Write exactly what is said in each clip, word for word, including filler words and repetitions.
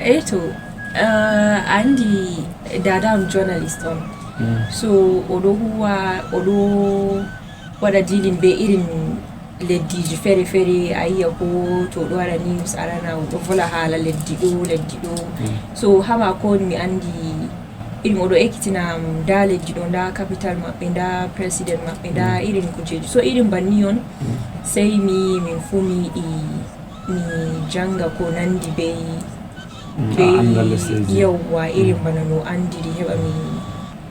Eto, uh, andi dada on journalist on. Mm. So oɗo huwa oɗo waɗa dealing be irin leddiji fere fere, a yiya ko to oɗo waɗa news a nana oɗo vola hala leddi ɗo leddi ɗo. Mm. So hama ko mi andi irin oɗo ekkitina am nda leddi ɗo nda capital maɓɓe nda president maɓɓe nda mm. Irin kujeji so irin banni on mm. Sey mi min fu mi yiɗi mi janga ko nandi be be yawwa irin mm. Bana no andiri heɓa mi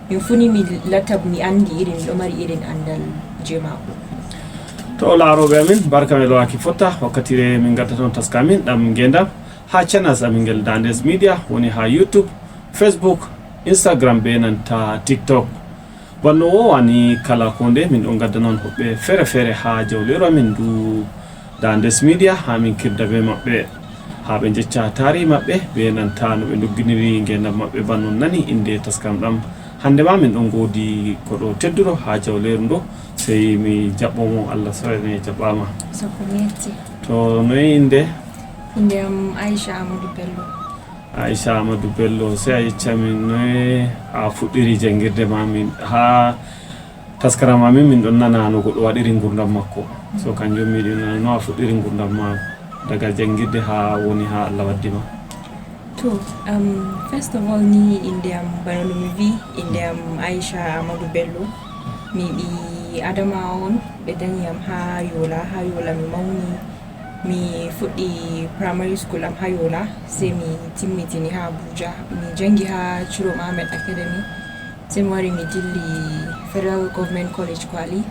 min fu ni mi latta mi andi irin miɗo mari irin andal je mako. To laaroɓe amin barka men lowaki fotta wakkatire min gaddata on taska amin ɗam ngendam ha channels amin ngel dandes media woni ha youtube, facebook, instagram be nanta tiktok. Banno wowani kala ko nde min ɗon gadda noon hoɓɓe feere feere haa jawleeru amin ndu dandes media haa min kirda be maɓɓe haa ɓe njecca taarihi maɓɓe be nanta no ɓe ndogginiri ngendam maɓɓe banno nani innde taskam ɗam. Hannde ma min ɗon ngoodi koɗo tedduro haa jawleeru ndo sey mi jaɓɓo mo allah soyane jaɓɓama. Soko mi yetti. To noye innde? Innde am Aisha Amadou Bello. Aisha Amadou Bello sey a yecca min noye a fuɗɗiri janngirde ma min haa taskaram amin min ɗon nana no goɗɗo waɗiri ngurdam makko so kanjum miɗo nana no a fuɗɗiri ngurdam ma daga janngirde haa woni haa allah waddi ma. To am first of all ni innde am bana no mi wi innde am Aisha Amadou Bello. Mi ɓi adama on ɓe danyi am haa yola haa yola mi mawni. Mi fuɗɗi primary school am ha yola sey mi timmitini ha abuja mi jangi ha ciro mohammed academy sey mi wari mi dilli federal government college kwali.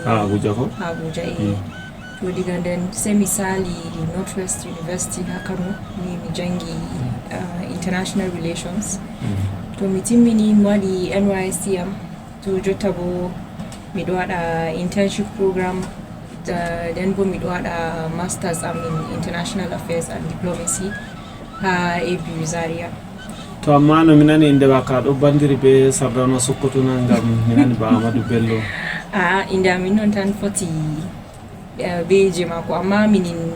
Ha abuja ko? Ha abuja e. To diga nden sey mi sali northwest university ha kano mi mi jangi uh, international relations. To mi timmini mi waɗi nysc am. To jotta bo miɗo waɗa internship programme nden bo miɗo waɗa masters am in international affairs and diplomacy ha abu zaria. To amma no mi nani inde ma ka ɗo bandiri be sardawna sokkotuna ngam mi nani ba amadou bello. Aa inde amin non tan foti. Beeje maako amma minin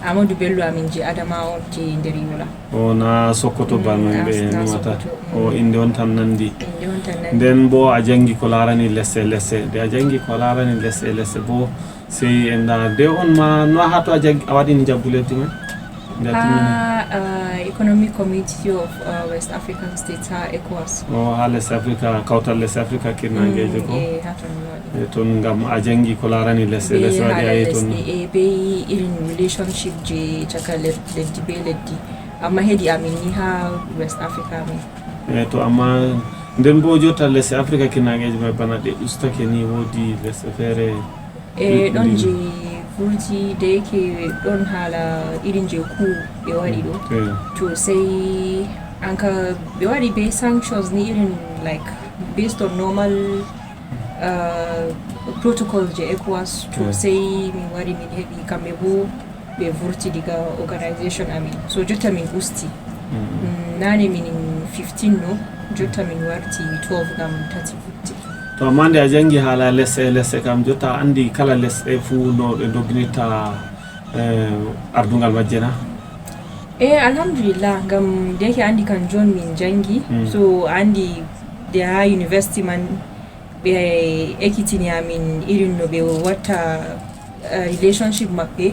amadou bello amin je adama on je nder yola. O na sokkoto bano ɓe numata. O inde on tan nandi. Nden bo a jangi ko larani lesse lesse de a jangi ko larani lesse lesse bo sey en da de on ma no ha to a waɗini jaggu leddi man? Ha economic community of west african states ha ecowas. O ha lesse africa kawtal lesse africa kirnagejo ko. E ton ngam a jangi ko larani lesse lesse waɗi a yehi ton. E be irin relationship je caka leddi be leddi amma hedi amin ni ha west africa min. E to amma nden bo jotta lesse africa kinageji mai bana ɗe ustake ni wodi lesse fere. E ɗon je vurti da yake ɗon hala irin je ku ɓe waɗi ɗo to sai an ka ɓe waɗi be sanctions ni irin like based on normal uh, protocol je ecowas to sey min wari min heɓi kamɓe bo ɓe vurti diga organisation amin so jotta min usti. Mm, nane minin fifteen no jotta min warti twelve ngam tati vurti. To amma nde a jangi hala lesse lesse kam jotta a andi kala lesse fu no ɗe dognirta eh, ardungal majje na? E alhamdulillah ngam deke andi kan jon min jangi so andi de ha university man ɓe ekkitini amin irin no ɓe watta relationship maɓɓe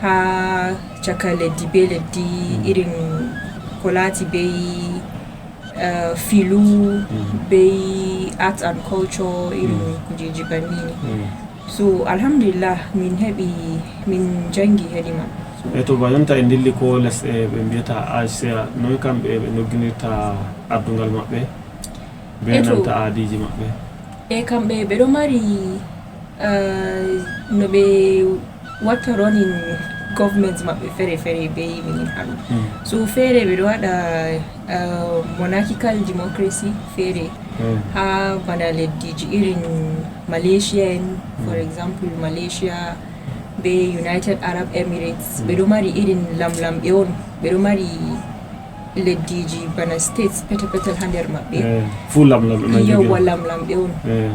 ha caka leddi be leddi irin ko laati be filu be art and culture irin kujeji bannini. So alhamdulillah min heɓi min jangi hedi man. E to ba jonta e dilli ko les e ɓe mbiyata asia noy kamɓe ɓe nogginirta ardungal maɓɓe be nanta aadiji maɓɓe? E kamɓe ɓeɗo mari uh, no ɓe watta running government maɓɓe fere fere be minin haɗu so fere ɓeɗo waɗa uh, monarchical democracy fere ha bana leddiji irin malaysia en for example malaysia be united arab emirates ɓeɗo mari irin lamlamɓe on ɓeɗo mari leddiji bana states pete petel ha nder maɓɓe. Fu lamlamɓe man yawwa lamlamɓe on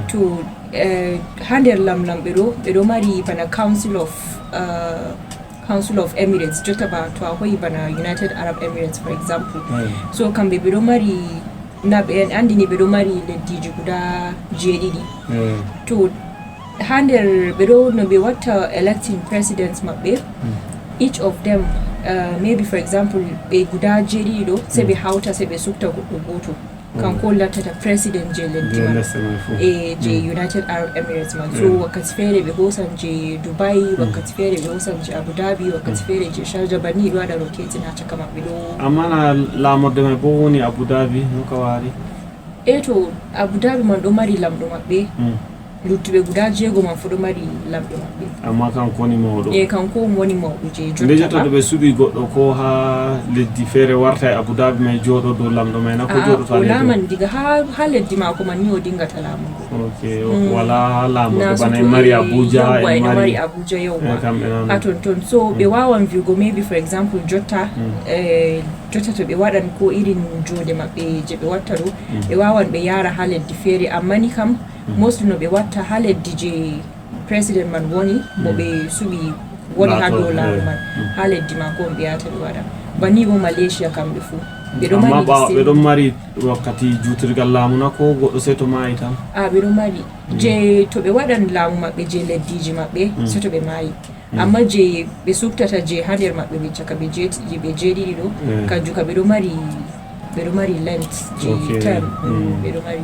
to ha nder lamlamɓe ɗo ɓeɗo mari bana council of uh, Council of Emirates, jotta ba to a hoyi bana United Arab Emirates, for example. So kamɓe ɓe ɗo mari, na ɓe en andini ɓe ɗo mari leddiji guda jeeɗiɗi. To ha nder ɓe ɗo no ɓe watta electing presidents maɓɓe, each of them, uh, maybe for example ɓe guda jeeɗiɗi ɗo se ɓe hawta se ɓe sukta goɗɗo goto, kanko lattata president je leddi man, e je United Arab Emirates man. So wakkati feere ɓe hosan je Dubai, wakkati feere ɓe hosan je Abu Dhabi, wakkati feere je Sharjah, banni ɗo waɗa rotating ha caka maɓɓe ɗo. Amma na laamorde mai bo woni Abu Dhabi no ka wari? E to Abu Dhabi man ɗo mari lamɗo maɓɓe, luttuɓe guda jeego man fu ɗo mari lamɗo maɓɓe. Amma kanko woni mawɗo. E kanko on woni mawɗo je jotta. Nde jotta to ɓe suɓi goɗɗo ko ha leddi feere warta e Abu Dhabi mai jooɗo dow lamɗo mai na ko jooɗoto ha leddi? O laaman diga ha, ha leddi maako man ni o dingata laamugo. Ok, wala ha laamugo bana en mari Abuja, en mari Abuja, yawwa. Ha ton ton. So ɓe wawan viugo maybe for example jotta, eh, jotta to ɓe waɗan ko irin jonde maɓɓe je ɓe watta ɗo, ɓe wawan ɓe yara ha leddi feere, amma ni kam mostly no ɓe watta ha leddi je president man woni, mo ɓe suɓi woni ha dow laamu man, ha leddi maako on ɓe yata ɓe waɗa. Banni bo Malaysia kamɓe fu ɓe ɗo mari, ɓe ɗon mari wakkati juutirgal laamu na ko goɗɗo sey to maayi tan? A, ɓe ɗo mari je to ɓe waɗan laamu maɓɓe je leddiji maɓɓe sey to ɓe maayi. Amma je ɓe suɓtata je ha nder maɓɓe ɓe caka ɓe jeeɗiɗi ɗo, kanjum ka ɓe ɗo mari, ɓe ɗo mari lent je term. Ɓe ɗo mari.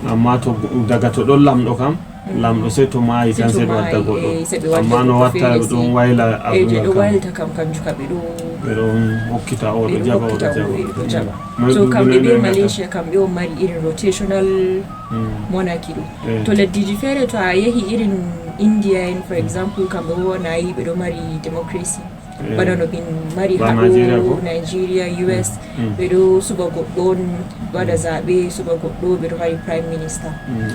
Amma to daga to ɗon lamɗo kam, lamɗo sey to maayi tan sey ɓe wadda goɗɗo. Amma no watta ɓe ɗon wayla abunga kam, waylita kam kanjum ka ɓe ɗo, ɓe ɗon hokkita o ɗo jaɓa, o ɗo jaɓa. So kamɓe be Malaysia kamɓe on mari irin rotational monarchy ɗo. To leddiji feere to a yehi irin India en for example, kamɓe bo na yi ɓe ɗo mari democracy. Bana no min mari ha ɗo Nigeria, U S, ɓe ɗo suɓa goɗɗo on, waɗa zaɓe, suɓa goɗɗo, ɓe ɗo mari prime minister.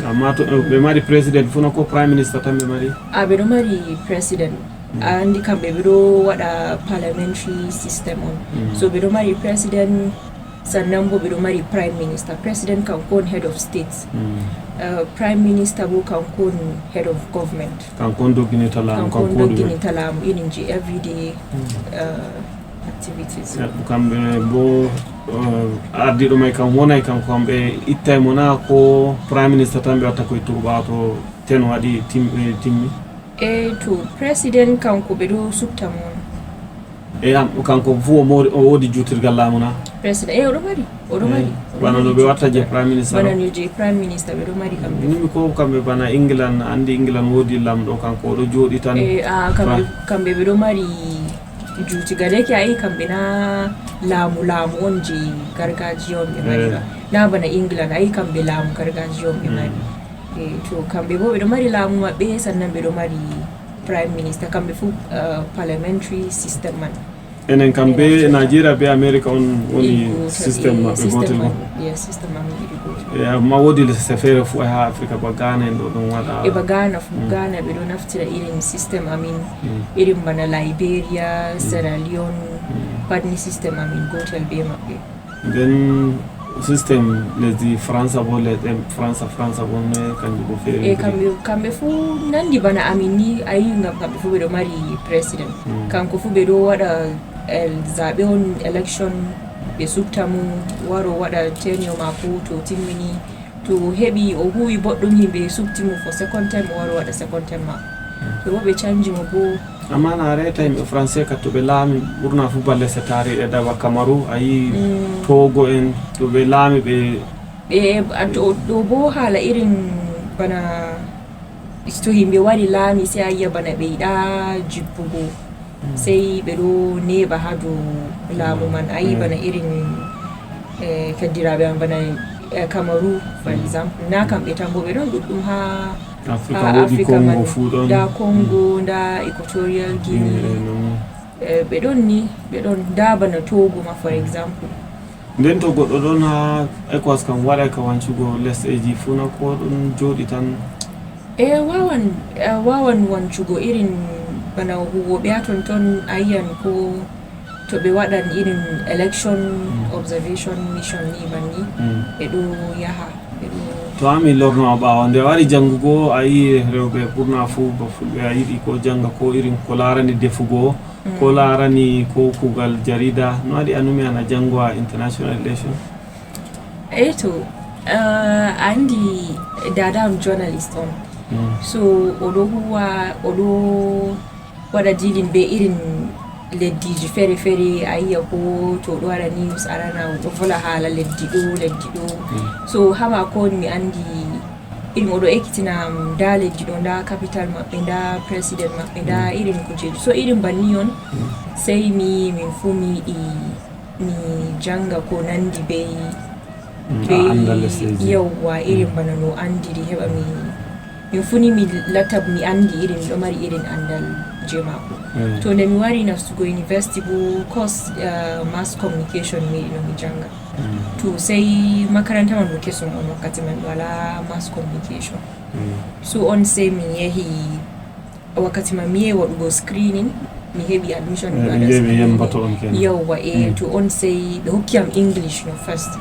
Amma to ɓe mari president fu na ko prime minister tan ɓe mari? A, ɓe ɗo mari president. A andi kamɓe ɓe ɗo waɗa parliamentary system on. So ɓe ɗo mari president, sannan bo ɓe ɗo mari prime minister. President kanko on head of state. Eh, prime minister bo kanko on head of government. Kanko on dogginta laamu, kanko on dogginta laamu irin je everyday, eh, activities. Kamɓe bo, eh, ardiɗo mai kam wonai kam, kamɓe ittai mo na ko prime minister tan ɓe watta ko ittugo ɓawo to ten waɗi tim-, eh, timmi? E to president kanko ɓe ɗo suɓta mo on. E am, kanko fu o mori, o wodi juutirgal laamu na? President, e o ɗo mari, o ɗo mari. Bana no ɓe watta je prime minister. Bana no je prime minister ɓe ɗo mari kamɓe. Nimi ko kamɓe bana England, andi England wodi lamɗo kanko o ɗo jooɗi tan. E a, kamɓe, kamɓe ɓe ɗo mari juutirgal, yake a yi kamɓe na laamu, laamu on je gargajiya on ɓe mari ba. Na bana England, a yi kamɓe laamu gargajiya on ɓe mari. E to kamɓe bo ɓe ɗo mari laamu maɓɓe, sannan ɓe ɗo mari prime minister, kamɓe fu, eh, parliamentary system man. Enen kam be Nigeria be America on woni system maɓɓe gotel on. Yes, system amin iri gotel. E amma wodi lesɗe feere fu ha Africa ba Ghana en ɗo ɗon waɗa. E ba Ghana fu, Ghana ɓe ɗo naftira irin system amin, irin bana Liberia, Sierra Leone, pat ni system amin gotel be maɓɓe. Nden system lesdi Faransa bo, lesɗe Faransa, Faransa bo ne kanjum bo feere. E kamɓe, kamɓe fu nandi bana amin ni, a yi ngam kamɓe fu ɓe ɗo mari president. Kanko fu ɓe ɗo waɗa, eh, zaɓe on, election, ɓe suɓta mo waro waɗa tenure mako to timmini. To o heɓi, o huwi boɗɗum, himɓe suɓti mo for second time, o waro waɗa second time mako. To bo ɓe canji mo bo. Amma na reta yimɓe français ka to ɓe laami ɓurna fu balle se taariɗe dawa Kamaru, a yi Togo en to ɓe laami ɓe. Ɓe, a, to, ɗo bo haala irin bana to yimɓe wari laami se a yiya bana ɓe yiɗa jippugo. Sey ɓe ɗo neeɓa ha dow laamu man. A yi bana irin, eh, kaddiraaɓe am bana, eh, Kamaru, for example. Na kamɓe tan bo, ɓe ɗon ɗuɗɗum ha, Afrika, ha wodi Afrika Congo man. Fu ɗon. Nda Congo, nda Equatorial Guinea. Eh, ɓe ɗon ni, ɓe ɗon nda bana Togo ma, for example. Nden to goɗɗo ɗon ha ECOWAS kam, waɗay ka wancugo lesɗeji fu na ko ɗon jooɗi tan? E wawan, e wawan wancugo irin bana huwoɓe ha ton ton, a yiyan ko to ɓe waɗan irin election observation mission ni banni, ɓe ɗo yaha, ɓe ɗo. To ami lorno ɓawo nde wari jangugo, a yi rewɓe ɓurna fu ba fulɓe a yiɗi ko janga ko irin ko larani defugo, Ko laarani ko kuugal jarida, no waɗi a numi ana janngo a international relation? Eyi to, uh, a anndi dada am journalist on. Mm. So oɗo huwa, oɗo waɗa dealing be irin leddiji fere-fere, a yiya ko to oɗo waɗa news arana oɗo vola haala leddi ɗo leddi ɗo. Mm. So hama ko mi anndi irin oɗo ekkitina am nda leddi ɗo, nda capital maɓɓe, nda president maɓɓe, nda irin kujeji. So irin banni on, sey mi min fuu mi yiɗi mi jannga ko nanndi bey bey yawwa irin bana no anndiri heɓa mi min fuu ni mi latta mi anndi irin miɗo mari irin anndal je maako. To nde mi wari nastugo university bo course uh, mass communication mi yiɗino mi jannga. To sey makaranta man no kesum on wakkati man wala mass communication. So on sey min yehi wakkati man mi yehi waɗugo screening mi heɓi admission. Yawwa e to on sey ɓe hokki am English no first.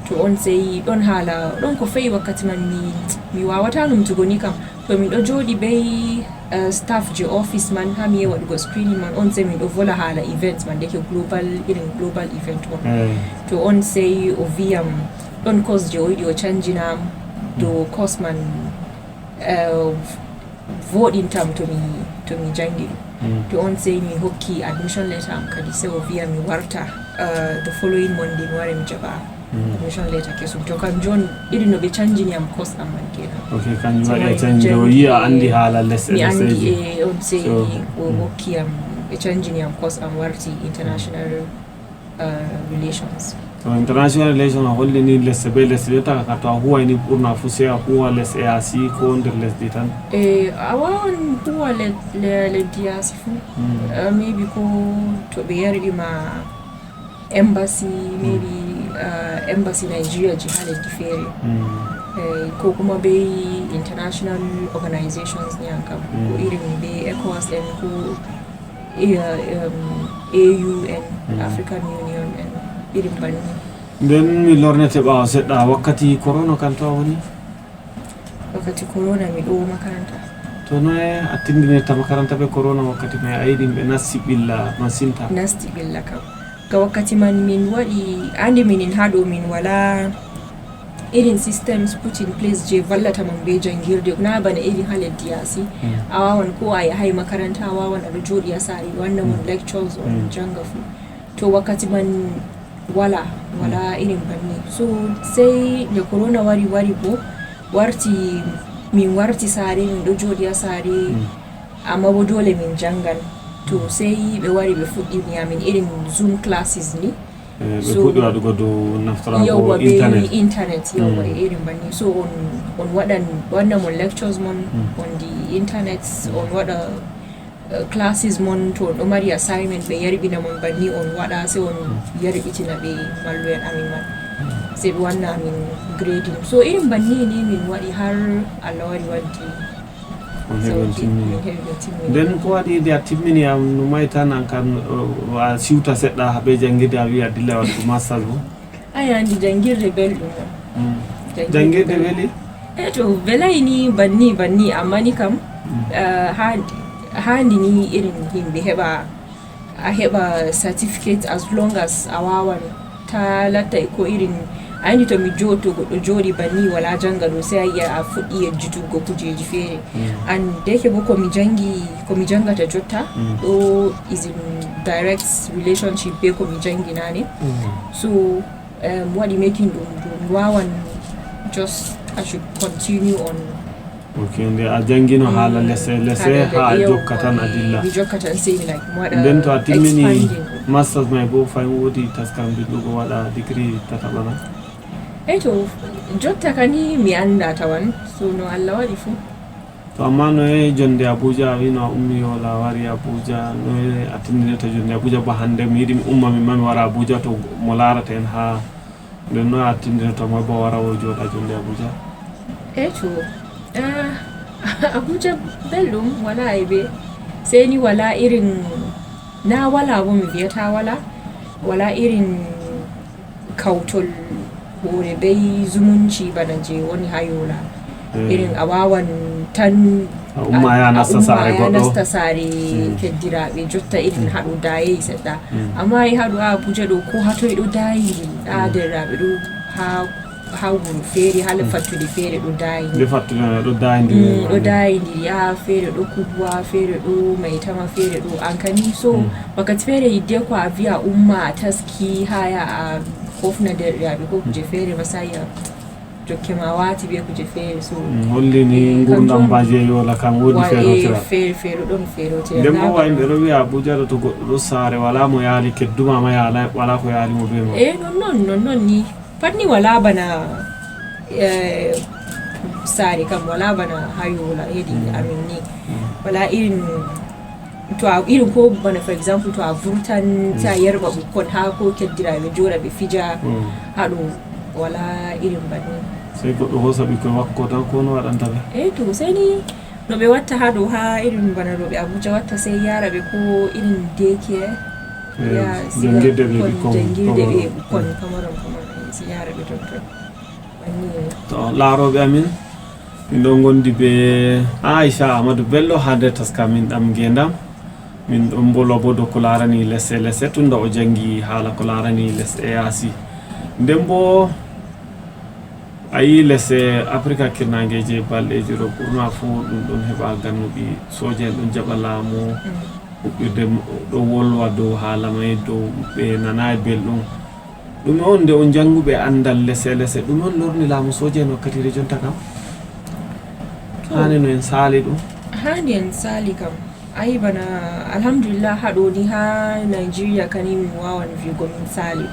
To on sey ɗon haala ɗon ko fe'i wakkati man mi mi wawata numtugo ni kam. To min ɗo jooɗi bey uh, staff je office man ha mi yehi waɗugo screening man on sey min ɗo vola haala event man deke global irin global event on. To on sey o viyam ɗon course je o yiɗi o canjinam dow course man uh, voɗintam to mi to mi janngi ɗum. To on sey mi hokki admission letter am kadi sey o wiya mi warta uh, the following Monday mi wara mi jaɓa admission letter kesum. To kanjum on irin no ɓe canjini am course am man kenan. Ok, kanjum waɗi a canji o yiya anndi haala les mi anndi e on sey o hokki am ɓe canjini am course am warti international uh, relations. To international relation a hollini lesse be lesse jotta ka to a huwayni ɓurna fuu sey a huwa les E A C ko nder lesdi tan? E a wawan huwa leddi yaasi fuu. Uh, maybe ko to ɓe yarɓi ma embassy maybe uh, embassy Nigeria je ha leddi feere. Eh, ko kuma be international organizations ni an kam ko irin be ECOWAS en ko A U en, African Union en, irin banni. Nden mi lornete ɓaawo seɗɗa, wakkati korona kan to a woni? Wakkati korona mi ɗo makaranta. To noye a tindinirta makaranta be korona wakkati may a yiɗi ɓe nasti ɓilla masinta? Nasti ɓilla kam. Ga wakkati man min waɗi andi minin ha ɗo min wala irin systems put in place je vallata mon be jangirde na bana irin ha leddi yasi. A wawan ko a yahay makaranta a wawan aɗo joɗi ha sare ɓe wanna mon lectures on janga fu. To wakkati man wala wala irin banni so sai nde corona wari wari bo warti min warti sare min ɗo joɗi ha sare. Amma bo dole min jangan to sai ɓe wari ɓe fuɗɗirni amin irin zoom classes ni. Ɓe fuɗɗi waɗugo dow naftorago yawwa be internet. Internet yawwa e irin banni so on on waɗan wanna mon lectures mon on the internet on waɗa uh, classes mon to on ɗo mari assignment ɓe yarɓina mon banni on waɗa se on yarɓitina ɓe mallu'en amin man se ɓe wanna amin grading so irin banni ni min waɗi har Allah wari waddi. On heɓi on timmini. Nden ko waɗi nde a timmini am no may tan an kan a siwta seɗɗa be jangirde a wiya dilla waɗugo mastal bo? Ay andi jangirde belɗum on. Jangirde weli? E to welay ni banni banni amma ni kam handi ni irin yimɓe heɓa a heɓa certificate as long as a wawan ta latta ko irin a andi to mi joɗo goɗɗo joɗi banni wala janga ɗo sai a yiya a fuɗɗi yejjituggo kujeji feere an deke bo komi jangi komi jangata jotta ɗo is in direct relationship be komi jangi nane so um, waɗi making ɗum ɗum wawan just I should continue on. Ok nde a jangino haala lese lese ha a jokka tan a dilla mi jokka tan sey mi like mi waɗa nden to a timmini masters may bo fay woodi taskam dillugo waɗa degree tataɓana? Ey to jotta kani mi annda tawan so no Allah waɗi fuu. To amma noye jonde Abuja a wino a ummi yola a wari Abuja noye a tindinirta jonde Abuja ba hande mi yiɗi mi umma mimma mi wara Abuja to mo larata en ha Nden noy a tindinirta mo bo wara o joɗa jonde Abuja? Ey to ah, Abuja belɗum wala aybe seni wala irin na wala bo mi viyata wala wala irin kawtol hore bei zumunci bana je woni ha yola irin a wawan tan A umma ya nasta saare goɗɗo. Nasta saare keddiraaɓe jotta irin haɗo dayeyi seɗɗa. Amma e haɗo a Abuja ɗo ko hatoy ɗo dayindiri. A derraaɓe ɗo ha ha wuro feere hala fattude feere ɗo dayindiri. Nde fattude ɗo dayindiri. Ɗo dayindiri a feere ɗo Kubwa, feere ɗo Maitama, feere ɗo Ankani. So wakkati feere yidde ko a wiya umma a taski haya a kofna derraaɓe ko kuje feere masaya. Jokke ma wati be kuje feere so. Holli ni ngurdam ba je yola kam wodi feerotira. Feere feere ɗon feerotira. Nden bo wayi ɓe ɗo wiya Abuja ɗo to goɗɗo ɗo saare wala mo yaali kedduma ma yaala wala ko yaali mo be ma. E non non non non ni pat ni wala bana eh, saare kam wala bana ha yola hedi amin ni wala irin to a irin ko bana for example to a vurtan sai a yerɓa ɓukkon ha ko keddiraaɓe joɗa ɓe fija haɗo wala irin banni. Sai goɗɗo hosa ɓikkoy makko ko tan ko no waɗanta ɓe. E to sai ni no ɓe watta haɗo ha irin bana ɗo ɓe Abuja watta sai yara ɓe ko irin daycare. Ya siga jangirde ɓe ɓikkon jangirde ɓe ɓikkon pamaron pamaron sai yara ɓe ton ton. To laarooɓe amin, min ɗon ngondi be Aisha Amadou Bello haa nder taska min ɗam ngeendam. Min ɗon mbolwa bo dow ko laarani lese lese tunda o janngi haala ko laarani lese yaasi. Nden bo a yii lese Afrika kirnaange je balɗeeji ɗo ɓurna fuu ɗum ɗon heɓa gannuɗi sooja en ɗon jaɓa laamu huɓɓirde ɗo wolwa dow haala may dow ɓe nanaay belɗum. Ɗume on nde on jannguɓe anndal lese lese, ɗume on lorni laamu sooja en wakkatiire jonta kam? Haani no en saali ɗum? Haani en saali kam. Ayi bana alhamdulillah haa ɗo ni haa Nigeria kani min waawan vi'ugo min saali.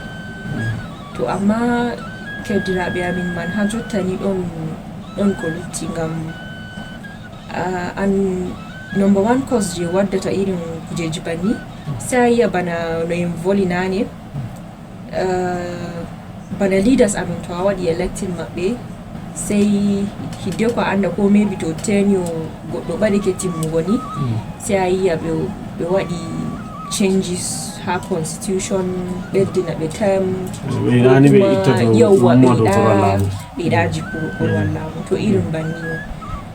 To amma keddiraaɓe amin man haa jotta ni ɗon ɗon ko lutti ngam an number one cause je waddata irin kujeji banni sai a yi'a bana no en voli nane. Bana leaders amin to a waɗi electing maɓɓe sai hidde ko a anda ko maybe to tenure goɗɗo ɓadake timmugo ni sai a yi'a ɓe waɗi changes ha constitution ɓeddina ɓe term. Ɓe yiɗani ɓe itta to yawwa ɓe yiɗa ɓe yiɗa jippugo korwal laamu to irin banni o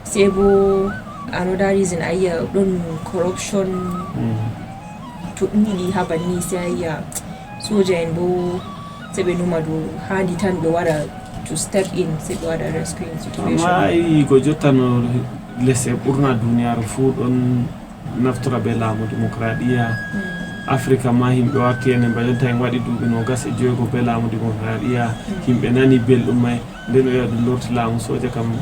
sai bo another reason a yi'a ɗon corruption to ɗuɗi ha banni sai a yi'a soja en bo sai ɓe numa dow handi tan ɓe wara to step in sai ɓe waɗa rescuing situation. Amma a yi'i ko jottano lese ɓurna duniyaaru fuu ɗon naftora be laamu dimokuraɗiyya. Afrika ma himɓe warti enen ba jonta en waɗi duuɓi noogas e joygo be laamu dimokuraɗiyya. Himɓe nani belɗum may nden o wi'a ɗum lorti laamu soja kam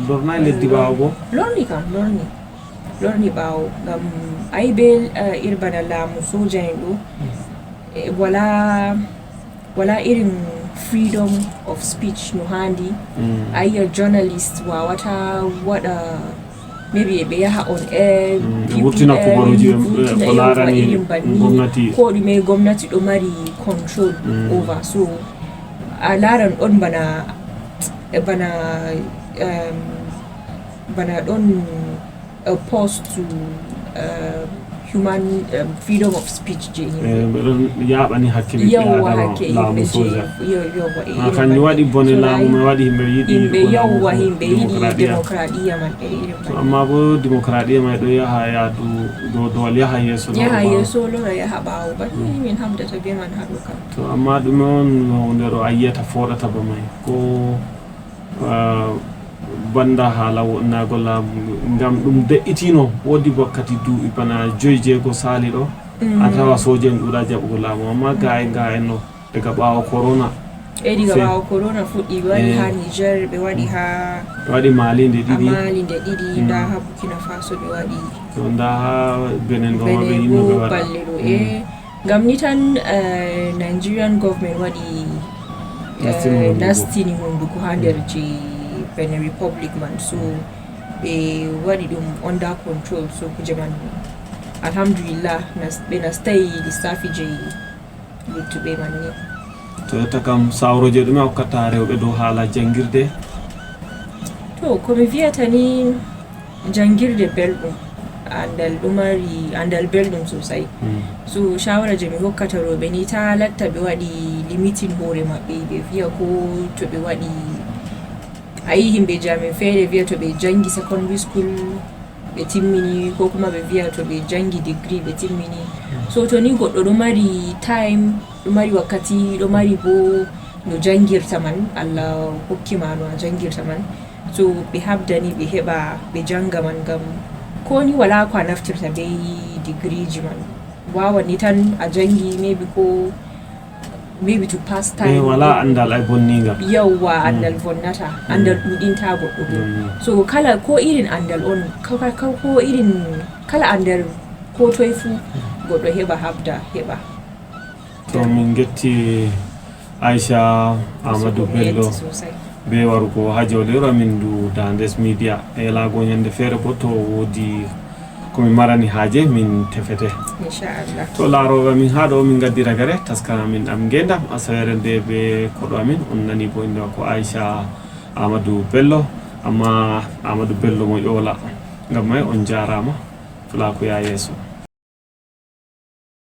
lornay leddi ɓaawo bo. Lorni kam lorni. Lorni ɓaawo ngam ayi be iri bana laamu soja en ɗo wala wala irin freedom of speech no handi. A yi'a journalist wawata waɗa maybe ɓe yaha on air ɓe wurtina kubaruji ko larani gomnati ko ɗume gomnati ɗo mari control over so a laran ɗon bana bana bana ɗon opposed to uh, human um, freedom of speech je yimɓe ɓe ɗon yaɓani hakke ɓiɓɓe adama laamu soja. Ha kanjum waɗi bone laamu mai waɗi yimɓe yiɗi yimɓe yawwa yimɓe yiɗi demokradiya man e irin to amma bo demokradiya mai ɗo yaha yaadu dow dowal yaha yeeso yaha yeeso lora yaha ɓaawo ba ni min hamdata be man haɗo kam to amma ɗume on hunde ɗo a yiyata foɗata ba mai ko banda haala woɗnaago laamu ngam ɗum de'itino woodi wakkati duuɓi bana joyi jeego saali ɗo a tawa sooja en ɗuuɗa jaɓugo laamu amma ga en ga en no daga ɓaawo korona e diga ɓaawo korona fuɗɗi ɓe waɗi ha niger ɓe waɗi ha ɓe waɗi mali nde ɗiɗi mali nde ɗiɗi nda ha burkina faso ɓe waɗi to nda ha benen ɗo ma ɓe yinno ɓe waɗa balle ɗo e ngam ni tan eh, nigerian government waɗi eh, nastini hunduko ha nder je benin republic man so ɓe waɗi ɗum under control so kuje man alhamdulillah ɓe nastai lissafi je luttuɓe man ni to etta kam sawroje ɗume a hokkata rewɓe dow haala jangirde to komi wiyata ni Janngirde belɗum, anndal ɗo mari anndal belɗum soosay. So, shaawara je mi hokkata rewɓe ni, taa latta ɓe waɗi limiting hoore maɓɓe, ɓe vi'a ko to ɓe waɗi, a yi'i yimɓeeji amin feere vi'a to ɓe janngi secondary school, ɓe timmini, ko kuma ɓe wiya to ɓe janngi degree ɓe timmini. So to ni goɗɗo ɗo mari time, ɗo mari wakkati, ɗo mari bo no janngirta man, Allah hokki ma no a janngirta man. So ɓe habdani ɓe heɓa ɓe jannga man, ngam ko ni wala ko a naftirta be degreeji man. Wawan ni tan a janngi, maybe ko maybe to pass time. Wala anndal ay bonninga. Yawwa, anndal bonnata, anndal ɗuɗinta goɗɗo bo. So kala ko irin anndal on, ko irin kala anndal ko toye fu goɗɗo heɓa habda heɓa. To min ngetti Aicha Amadou Bello be warugo ha jawleeru amin ndu Dandes Media. E laago ñande feere bo to woodi ko min marani haaje min tefete. Inchallah. To laarooɓe amin haa ɗo min ngaddi ragare taskana amin ɗam ngeendam asaweere nde be koɗo amin on nani bo innde makko Aicha Amadou Bello, amma Amadou Bello mo ƴoola. Ngam may on njaaraama. Fulaaku yaa yeeso.